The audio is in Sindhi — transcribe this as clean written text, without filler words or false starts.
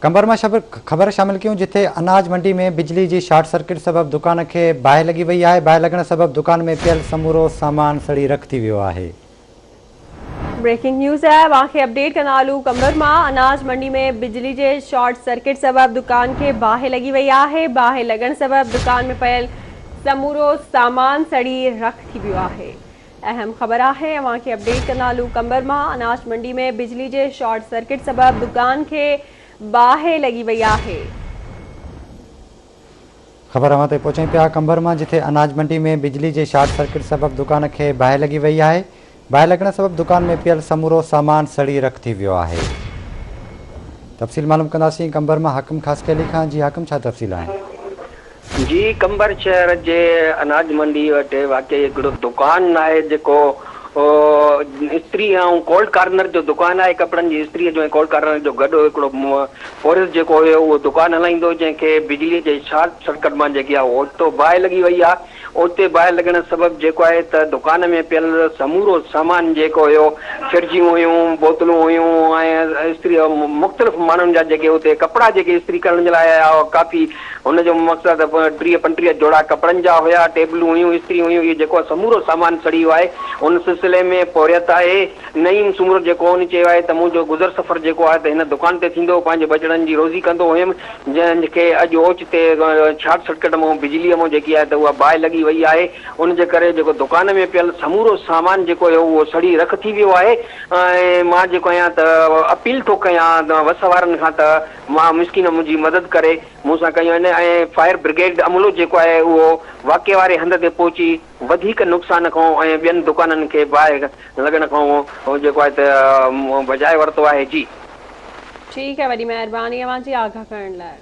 قمبر مان خبر شامل ڪيون جتي اناج منڊي ۾ بجلي جي شارٽ سرڪٽ سبب دڪان کي باهه لڳي وئي آهي، باهه لڳڻ سبب دڪان ۾ پيل سمورو سامان سڙي رک ٿي ويو آهي. بريڪنگ نيوز اوهان کي اپڊيٽ ڪندا هلون قمبر مان اناج منڊي ۾ بجلي جي شارٽ سرڪٽ سبب دڪان کي باهه لڳي وئي آهي، باهه لڳڻ سبب دڪان ۾ پيل سمورو سامان سڙي رک ٿي ويو آهي. اهم خبر آهي اوهان کي اپڊيٽ ڪندا هلون قمبر مان اناج منڊي ۾ بجلي جي شارٽ سرڪٽ سبب دڪان کي باهه لڳي وئي آهي. خبر اوهان تائين پهچائين پيا قمبر مان جتي اناج منڊي ۾ بجلي جي شارٽ سرڪٽ سبب دڪان کي باهه لڳي وئي آهي باهه لڳڻ سبب دڪان ۾ پيل سمورو سامان سڙي رک ٿي ويو آهي تفصيل معلوم ڪنداسين قمبر مان حاڪم خاصخيلي کان جي حاڪم ڇا تفصيل آهن. جي قمبر شهر جي اناج منڊي وٽ واقع هڪڙو دڪان آهي جيڪو استري ۽ ڪولڊ ڪارنر جو دڪان آهي ڪپڙن جي استري جو ۽ ڪولڊ ڪارنر جو گڏ هڪڙو پورهيت جيڪو هيو اهو دڪان هلائيندو هو جنهن کي بجلي جي شارٽ سرڪٽ مان جيڪي آهي اوچتو باهه لڳي وئي آهي اوچتي باهه لڳڻ سبب جيڪو آهي ته دڪان ۾ پيل سمورو سامان جيڪو هيو فرجيون هيون بوتلون هيون ۽ استري مختلف ماڻهن جا جيڪي اتي ڪپڙا جيڪي استري ڪرڻ جي لاء آيا هئا ڪافي هن جو مقصد 30 35 جوڙا ڪپڙن جا هيا، ٽيبلون هيون، استريون هيون، اهو جيڪو سمورو سامان سڙي ويو آهي. ان سلسلي ۾ پورهيت آهي نعيم سومرو جيڪو هن چيو آهي ته منهنجو گذر سفر جيڪو آهي ته هن دڪان تي ٿيندو هو، پنهنجي ٻچڙن جي روزي ڪندو هيم، جنهن کي اڄ اوچتي شارٽ سرڪٽ مون بجليء مون جيڪي آهي ته اها باهه لڳي وئي آهي، ان جي ڪري جيڪو دڪان ۾ پيل سمورو سامان جيڪو هيو اهو سڙي رک ٿي ويو آهي ۽ مان جيڪو آهيان ته اپيل ٿو ڪيان وس وارن کان ته مان مسڪين منهنجي مدد ڪري مون سان ڪيون آهن ۽ فائر برگيڊ عملو جيڪو آهي اهو واقعي واري هنڌ تي پهچي وڌيڪ نقصان کان ۽ ٻين دڪانن کي باهه لڳڻ کان جيڪو آهي ته بچائي ورتو آهي جي. ٺيڪ آهي وڏي مهرباني اوهان جي آگاهه ڪرڻ لاء.